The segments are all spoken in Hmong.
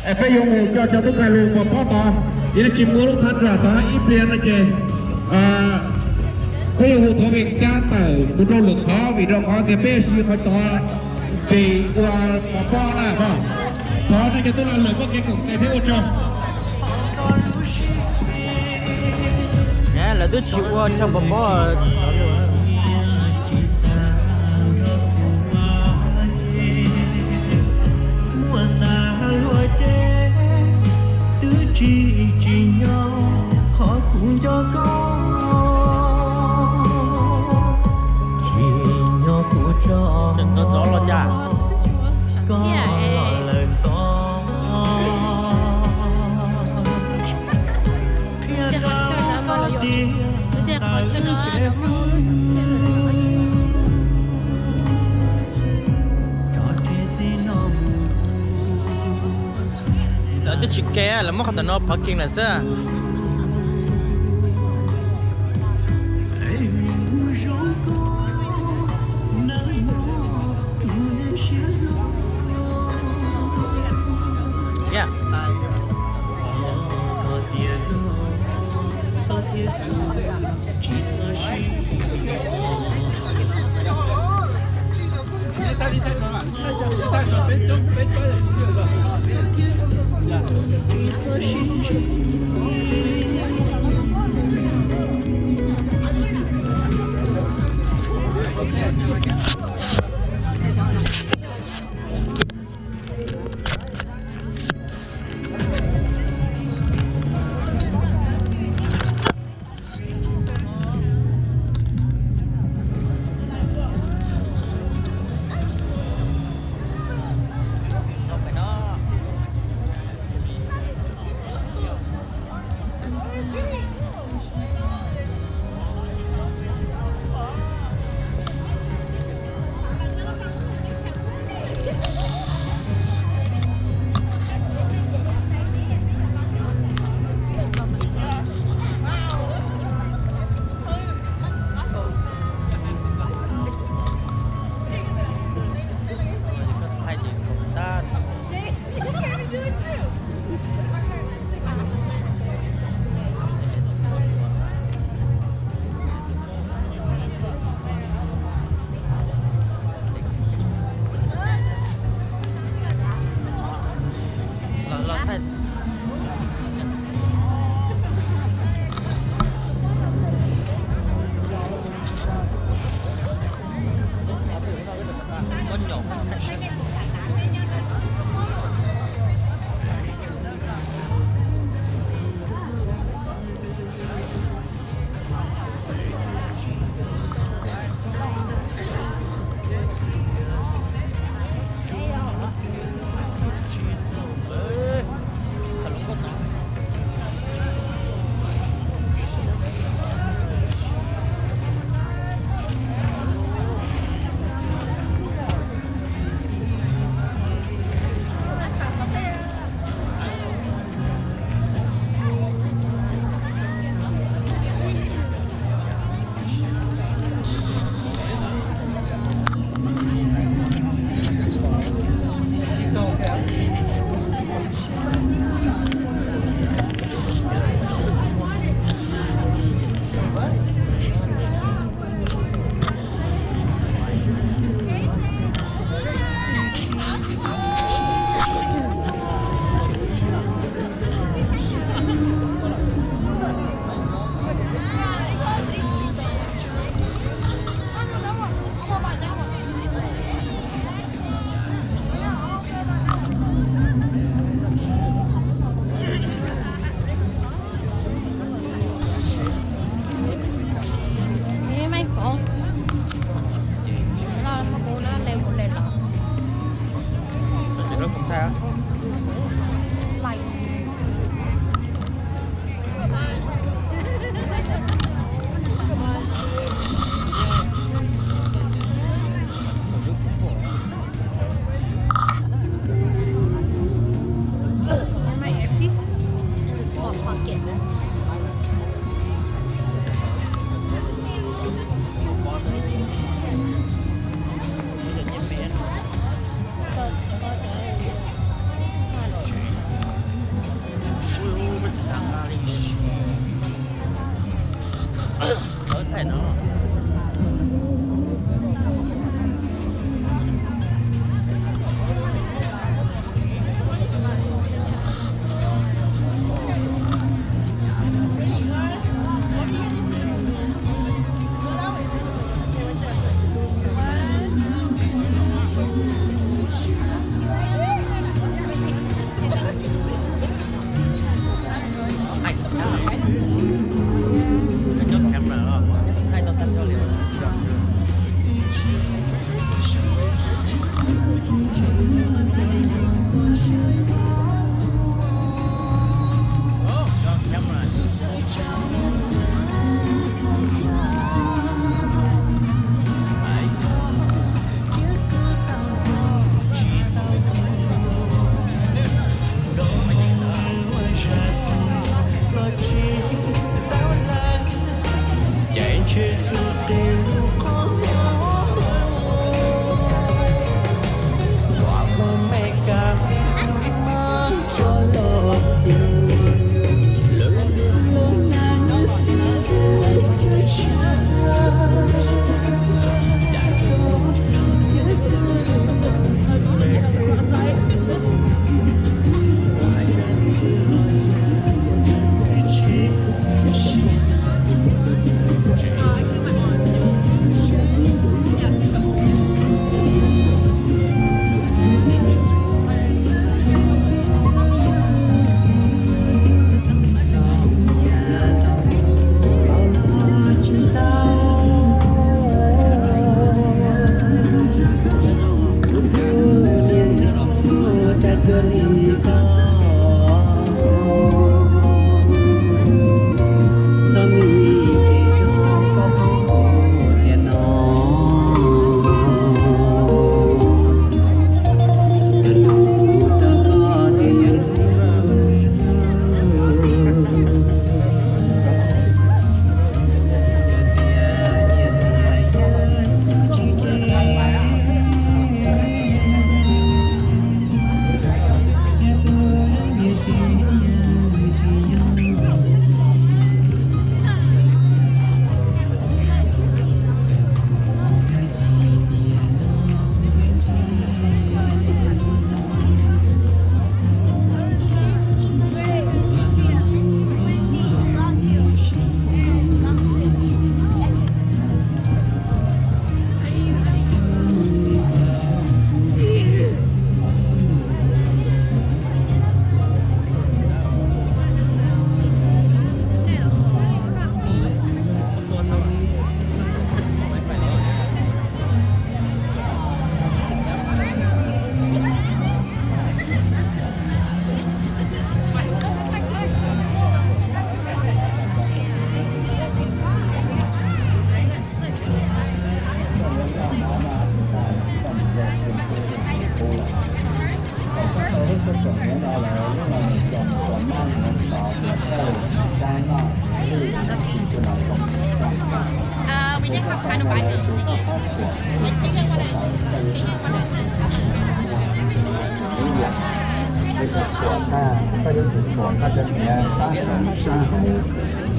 Peb yuav mus coj cov tub ntxhais lug pov pob tod, yog nej tsis muaj lub thaj tsam tod ib pliag no ces peb yuav hu thov Vees cab tawm mus rau lwm qhov, vim rau qhov tias peb yuav siv qhov tod tes ua pov pob na. Thov nej cov tub ntxhais lawm muaj kev koom tes thiab ua tsaug. Lawv twb tsis ua tsaug pov pob. Txov los cas? Lawv twb tsis ke, lawv muab qhov ntawm no parking lawm xwb.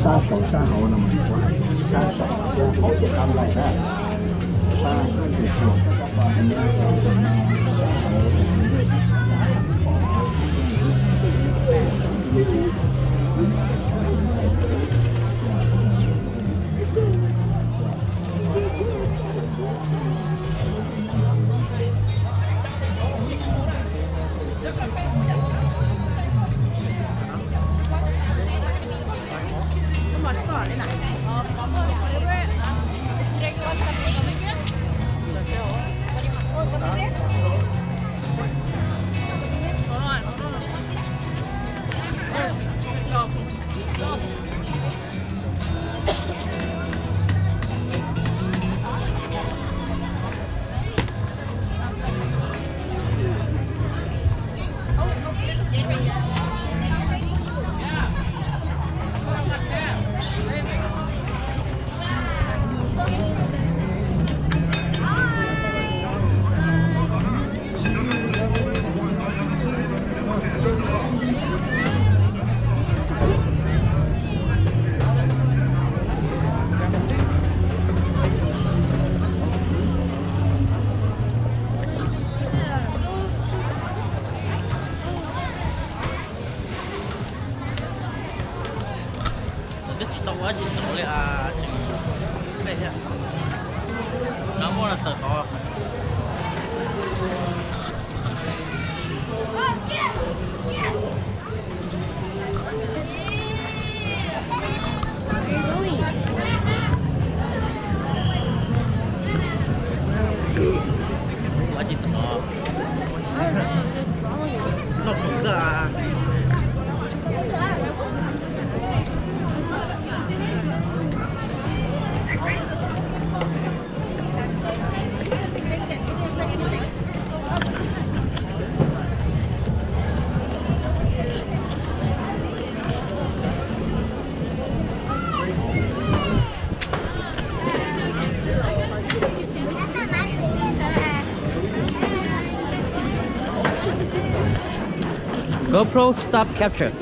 Sab saud sab hauv no mas kuv hais sab saud thiab hauv ces qab nplaig na. Sab tus tshuam, sab hauv. Twb tsis tau ua tsis tau li a, tseem peb thiab. No muaj tawm tod. Ua tsis tau. Noj tus kawg. GoPro stop capture.